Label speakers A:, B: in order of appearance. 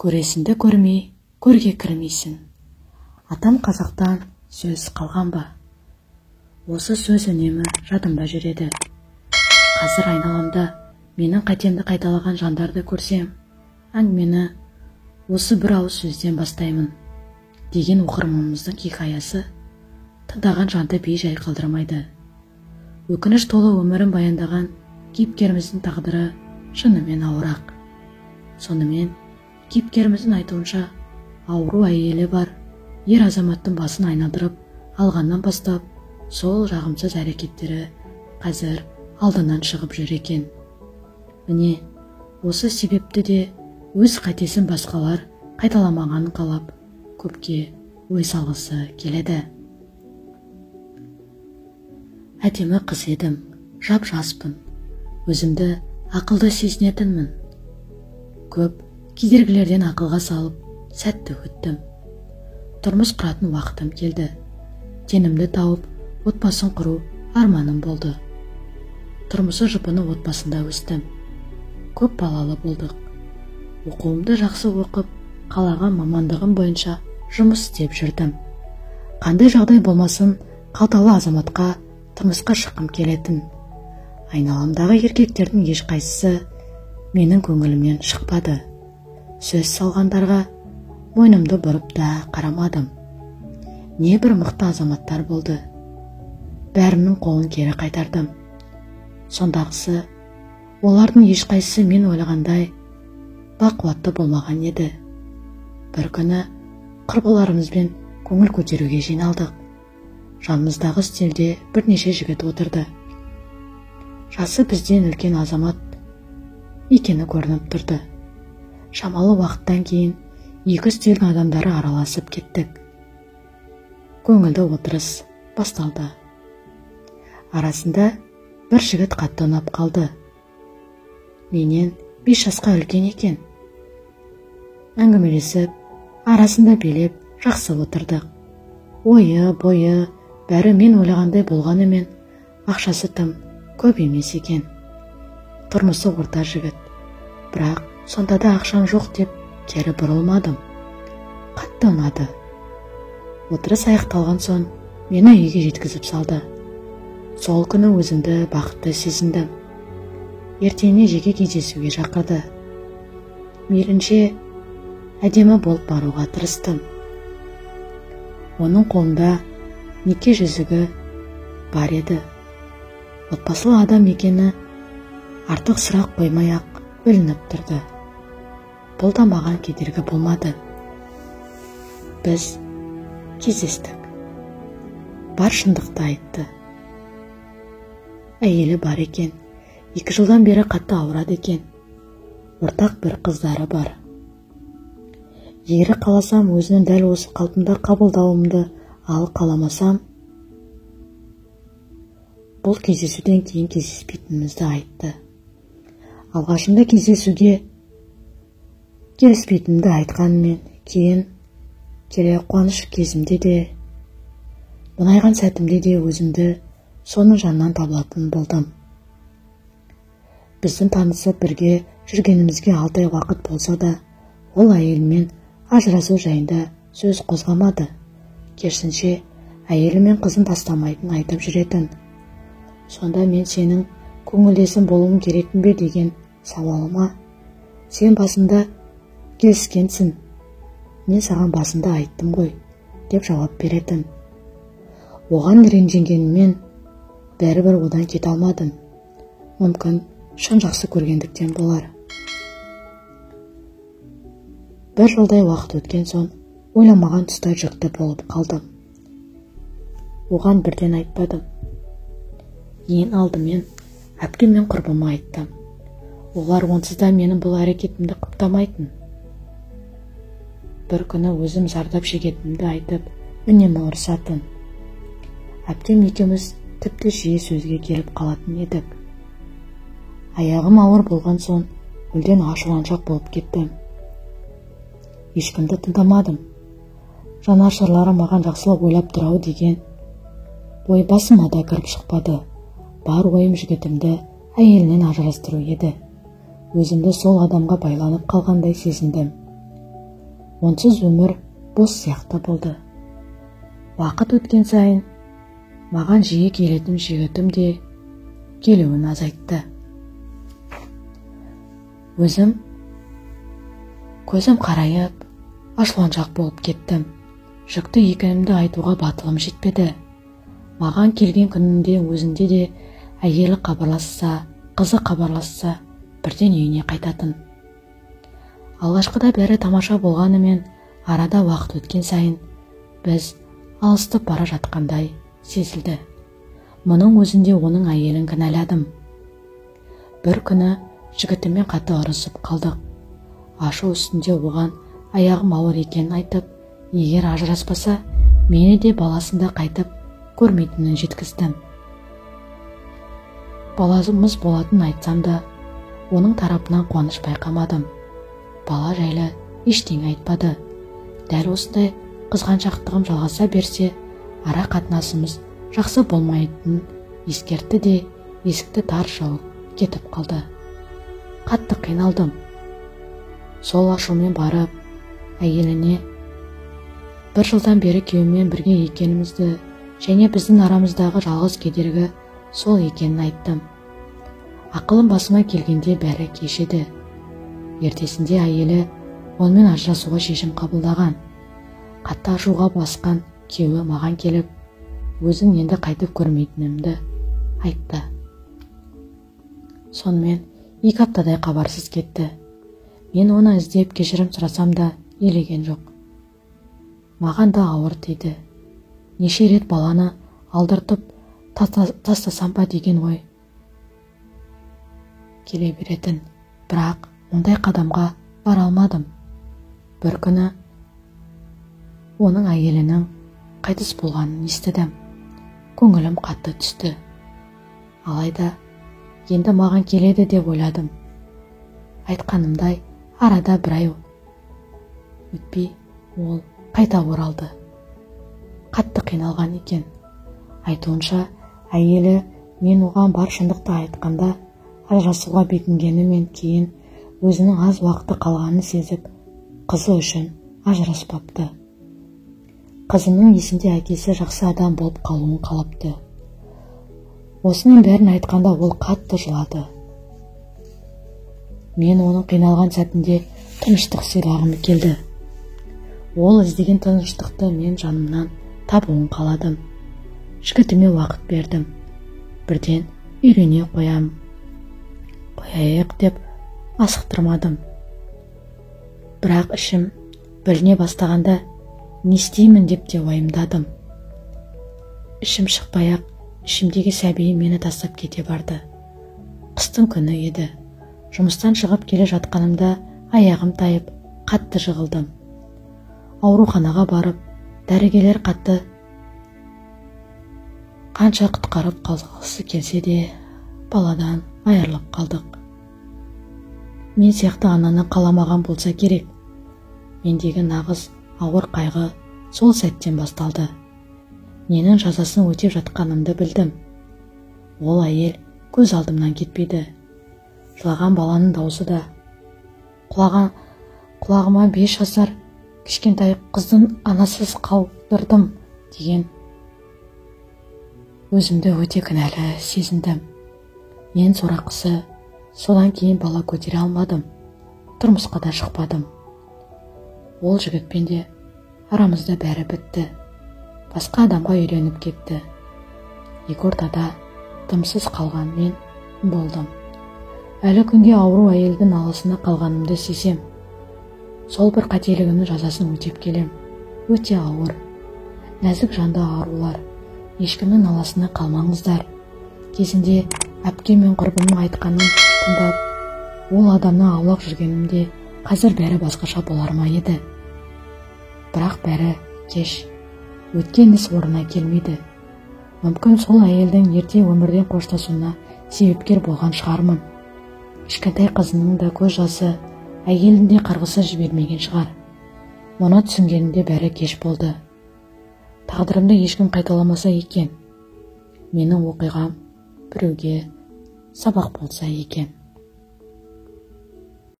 A: Көресінді көрмей, көрге кірмейсің. Атам қазақтан сөз қалған ба? Осы сөз үнемі жадымда жүреді. Қазір айналамда менің қатемді қайталаған жандарды көрсем, әңгімені осы бір ауыз сөзден бастаймын деген оқырманымыздың хикаясы тыңдаған жанды бей-жай қалдырмайды. Өкініш толы өмірін баяндаған кейіпкеріміздің тағдыры шынымен ауырақ. Сонымен кейіпкеріміздің айтуынша, ауру әйелі бар ер азаматтың басын айналдырып алғаннан бастап сол жағымсыз әрекеттері қазір алдынан шығып жүр екен. Міне, осы себепті де өз қатесін басқалар қайталамағанын қалап, көпке ой салғысы келеді. Әдемі қыз едім, жап-жаспын. Өзімді ақылды сезінетінмін. Көп кедергілерден ақылға салып, сәтті өттім. Тұрмыс құратын уақытым келді. Теңімді тауып, отбасын құру арманым болды. Тұрмысы жұпыны отбасында өстім. Көп балалы болдық. Оқуымды жақсы оқып, қалаған мамандығым бойынша жұмыс істеп жүрдім. Қандай жағдай болмасын, қалталы азаматқа тұрмысқа шыққым келетін. Айналамдағы еркектердің ешқайсысы менің көңілімнен шықпады. Сөз салғандарға мойнымды бұрып та қарамадым. Не бір мықты азаматтар болды. Бәрінің қолын кері қайтардым. Сондағысы, олардың ешқайсысы мен ойлағандай бақуатты болмаған еді. Бір күні құрбыларымызбен көңіл көтеруге жиналдық. Жанымыздағы үстелде бірнеше жігіт отырды. Жасы бізден үлкен азамат екені көрініп тұрды. Шамалы уақыттан кейін екі үстелдің адамдары араласып кеттік. Көңілді отырыс басталды. Арасында бір жігіт қатты ұнап қалды. Менен 5 жасқа үлкен екен. Әңгімелесіп, арасында билеп, жақсы отырдық. Ойы, бойы, бәрі мен ойлағандай болғанымен, ақшасы тым көп емес екен. Тұрмысы орта жігіт. Бірақ сонда да ақшам жоқ деп кері бұрылмадым. Қатты ұнады. Отырыс аяқталған соң мені үйге жеткізіп салды. Сол күні өзімді бақытты сезіндім. Ертеңіне жеке кездесуге шақырды. Мейлінше әдемі болып баруға тырыстым. Оның қолында неке жүзігі бар еді. Отбасылы адам екені артық сұрақ қоймай-ақ білініп тұрды. Бұл да маған кедергі болмады. Біз кездестік. Бар шындықты айтты. Әйелі бар екен. 2 жылдан бері қатты ауырады екен. Ортақ бір қыздары бар. Егер қаласам, өзінің дәл осы қалпында қабылдауымды, ал қаламасам, бұл кездесуден кейін кездеспейтінімізді айтты. Алғашында кездесуге келіспейтінімді айтқанымен, кейін келе қуаныш кезімде де, мұңайған сәтімде де өзімді соның жанынан табылатын болдым. Біздің танысып бірге жүргенімізге 6 ай уақыт болса да, ол әйелімен ажырасу жайында сөз қозғамады. Керісінше, әйелі мен қызын тастамайтынын айтып жүретін. Сонда мен сенің көңілдесің болуым керекпін бе деген сауалыма, сен басында келіскенсің, мен саған басында айттым ғой, деп жауап беретін. Оған ренжігеніммен бәрібір одан кете алмадым. Мүмкін шын жақсы көргендіктен болар. Бір жылдай уақыт өткен соң ойламаған тұста жүкті болып қалдым. Оған бірден айтпадым. Ең алдымен әпкем мен құрбыма айттым. Олар онсыз да менің бұл әрекетімді құптамайтын. Бір күні өзім зардап шегетінімді айтып, үнемі ұрсатын. Әпкем екеуміз тіпті жиі сөзге келіп қалатын едік. Аяғым ауыр болған соң мүлдем ашуланшақ болып кеттім. Ешкімді тыңдамадым. Жанашырлары маған жақсылап ойлап тұрау деген ой басыма да кіріп шықпады. Бар ойым жігітімді әйелінен ажырастыру еді. Өзімді сол адамға байланып қалғандай сезіндім. Онсыз өмір бос сияқты болды. Уақыт өткен сайын маған жиі келетін жігітім де келуін азайтты. Өзім көзім қарайып, ашуланшақ болып кеттім. Жүкті екенімді айтуға батылым жетпеді. Маған келген күнінде өзінде де әйелі хабарласса, қызы хабарласса, бірден үйіне қайтатын. Алғашқыда бәрі тамаша болғанымен, арада уақыт өткен сайын біз алыстап бара жатқандай сезілді. Мұның өзінде оның әйелін кінәладым. Бір күні жігітіммен қатты ұрысып қалдық. Ашу үстінде оған аяғым ауыр екенін айтып, егер ажыраспаса, мені де баласын да қайтып көрмейтінін жеткіздім. Баламыз болатынын айтсам да, оның тарапынан қуаныш байқамадым. Бала жайлы ештеңе айтпады. Дәл осындай қызғаншақтығым жалғаса берсе, ара қатынасымыз жақсы болмайтынын ескертті де, есікті тарс жауып кетіп қалды. Қатты қиналдым. Сол ашумен барып, әйеліне бір жылдан бері күйеуіммен бірге екенімізді және біздің арамыздағы жалғыз кедергі сол екенін айттым. Ақылым басыма келгенде бәрі кеш еді. Ертесінде әйелі онымен ажырасуға шешім қабылдаған. Қатты ашуға басқан күйеуі маған келіп, өзін енді қайтып көрмейтінімді айтты. Сонымен 2 аптадай хабарсыз кетті. Мен оны іздеп кешірім сұрасам да елеген жоқ. Маған да ауыр тиді. Неше рет баланы алдыртып тастасам ба деген ой келе беретін. Бірақ ондай қадамға бара алмадым. Бір күні оның әйелінің қайтыс болғанын естідім. Көңілім қатты түсті. Алайда енді маған келеді деп ойладым. Айтқанымдай, арада бір ай өтпей ол қайта оралды. Қатты қиналған екен. Айтуынша, әйелі мен оған бар шындықты айтқанда ажырасуға бекінгенімен кейін өзінің аз уақыты қалғанын сезіп, қызы үшін ажыраспапты. Қызының есінде әкесі жақсы адам болып қалуын қалапты. Осының бәрін айтқанда ол қатты жылады. Мен оның қиналған сәтінде тыныштық сыйлағым келді. Ол іздеген тыныштықты мен жанымнан табуын қаладым. Жігітіме уақыт бердім. Бірден үйрене қояйық деп асықтырмадым. Бірақ ішім біліне бастағанда не істеймін деп те уайымдадым. Ішім шықпай-ақ, ішімдегі сәбиім мені тастап кете барды. Қыстың күні еді. Жұмыстан шығып келе жатқанымда аяғым тайып, қатты жығылдым. Ауруханаға барып, дәрігерлер қатты қанша құтқарып қалғысы келсе де, баладан айырылып қалдық. Мен сияқты ананы қаламаған болса керек. Мендегі нағыз ауыр қайғы сол сәттен басталды. Ненің жазасын өтеп жатқанымды білдім. Ол әйел көз алдымнан кетпейді. Жылаған баланың даусы да құлағыма 5 жасар кішкентай қыздың анасыз қалдырдым деген өзімді өте кінәлі сезіндім. Ең сорақысы, содан кейін бала көтере алмадым. Тұрмысқа да шықпадым. Ол жігітпен де арамызда бәрі бітті. Басқа адамға үйреніп кетті. Екі ортада тымсыз қалған мен болдым. Әлі күнге ауру әйелдің алысына қалғанымды сезем. Сол бір қателігімнің жазасын өтеп келем. Өте ауыр. Нәзік жанды арулар, ешкімнің аласына қалмаңыздар. Кезінде әпкем мен құрбымның айтқанын тыңдап, ол адамнан аулақ жүргенімде қазір бәрі басқаша болар ма еді. Бірақ бәрі кеш. Өткен іс орнына келмейді. Мүмкін сол әйелдің ерте өмірден қоштасуына себепкер болған шығармын. Кішкентай қызының да көз жасы, әйелдің де қарғысы жібермеген шығар. Мұны түсінгенімде бәрі кеш болды. Тағдырымды ешкім қайталамаса екен. Менің оқиғам біреуге сабақ болса екен.